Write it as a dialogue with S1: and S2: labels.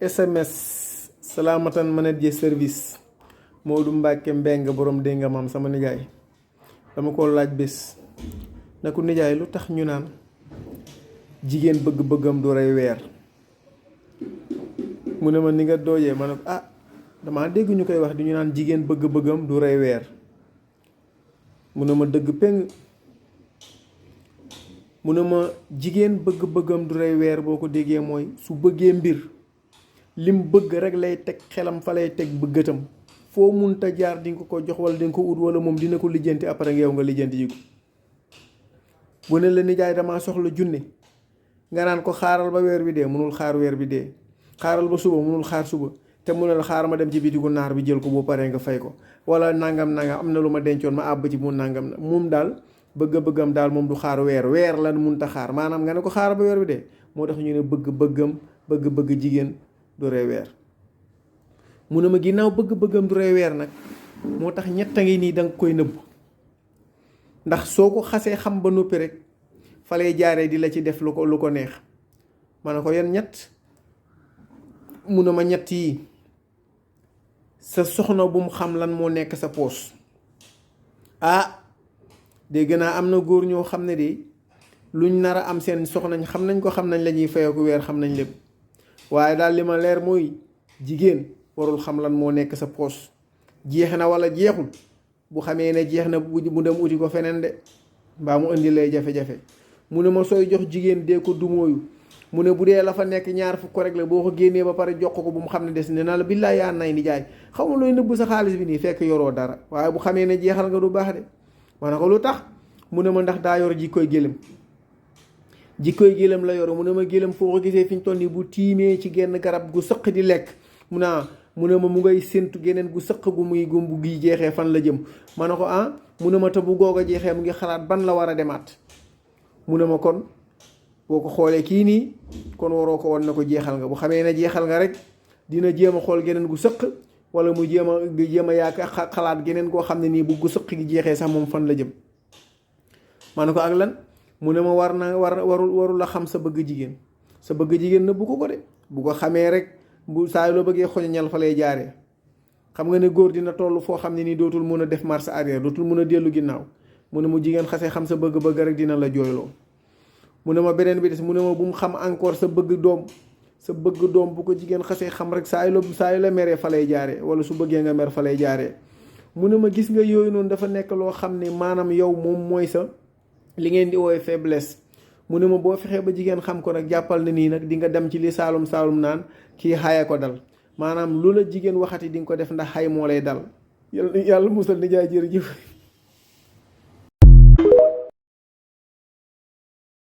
S1: SMS Salamatan Manager Service Modou Mbacke Mbeng borom dégg nga maam sama nijaay dama ko laaj bés na ko nijaay lu tax ñu naan jigéen bëgg-bëggam du rey weer mu ne ma ni nga doojee ma ne ko dama dégg ñu koy wax di ñu naan jigéen bëgg-bëggam du rey weer mu ne ma dëgg péng mu ne ma jigéen bëgg-bëggam du rey weer boo ko déggee mooy su bëggee mbir lim bëgg rek lay teg xelam fa lay teg bëggatam foo munta jaar di nga ko jox wala di nga ko ut wala moom dina ko lijjanti après nga yow nga lijjanti ji ko bu ne la nijaay damaa soxla junne nga naan ko xaaral ba weer bi dee munul xaar weer bi dee xaaral ba suba munul xaar suba te mu ne la xaaral ma dem ci bitigu naar bi jël ko boo paree nga fay ko wala nangam am na lu ma dencoon ma àbb ci mu nangam na moom daal bëgg-bëggam daal moom du xaar weer lan munta xaar maanaam nga ne ko xaaral ba weer bi dee moo tax ñu ne bëgg-bëgg jigéen du rey weer mu ne ma ginnaaw bëgg-bëggam du rey weer nag moo tax ñett a ngi nii danga koy nëbb ndax soo ko xasee xam ba noppi rek fa lay jaaree di la ci def lu ko neex ma ne ko yan ñett mu ne ma ñett yi sa soxna bu mu xam lan moo nekk sa poos dégg naa am na góor ñoo xam ne de luñ nar a am seen soxnañ xam nañ la ñuy fayeeku weer xam nañ lépp waaye daal li ma leer mooy jigéen warul xam lan moo nekk sa poos jeex na wala jeexul bu xamee ne jeex na mu dem uti ko feneen de mbaa mu indi lay jafe-jafe mu ne ma sooy jox jigéen dee ko dumóoyu mu ne bu dee la fa nekk ñaar fukk rek la boo ko génnee ba pare jox ko bu mu xam ne des ne na la billaay yaa nay ni jaay xaw ma looy nëbb sa xaalis bi nii fekk yoroo dara waaye bu xamee ne jeexal nga du baax de ma ne ko lu tax mu ne ma ndax daa yor jikkooy gélém la yor mu ne ma gélém foo ko gisee fi ñu toll nii bu tiimee ci genn garab gu sëq di lekk mu ne ma mu ngay séntu geneen gu sëq gu muy gumbu gi jeexee fan la jëm ma ne ko mu ne ma te bu goog a jeexee mu ngi xalaat ban la war a demaat mu ne ma kon boo ko xoolee kii nii kon waroo ko won na ko jeexal nga bu xamee ne jeexal nga rek dina jéem a xool geneen gu sëq wala mu jéem a yaakaar xalaat geneen koo xam ne nii bu gu sëq gi jeexee sax moom fan la jëm ma ne ko ak lan mu ne ma warul la xam sa bëgg jigéen nëbbu ko de bu ko xamee rek bu saa loo bëggee xoñoñal fa lay jaaree xam nga ne góor dina toll foo xam ne nii dootul mun a def marche arrière dootul mun a dellu ginnaaw mu ne mu jigéen xasee xam sa bëgg-bëgg rek dina la jooyloo mu ne ma beneen bi des mu ne ma bu mu xam encore sa bëgg doom bu ko jigéen xasee xam rek saa yu la meree fa lay jaaree wala su bëggee nga mer fa lay jaaree mu ne ma gis nga yooyu noonu dafa nekk loo xam ne maanaam yow moom mooy sa li ngeen di woowee faiblesse mu ne ma boo fexee ba jigéen xam ko nag jàppal na nii nag di nga dem ci li saalum naan kii xaya ko dal maanaam lu la jigéen waxati di nga ko def ndax xay moo lay dal yàlla musal nijaay jërëjëf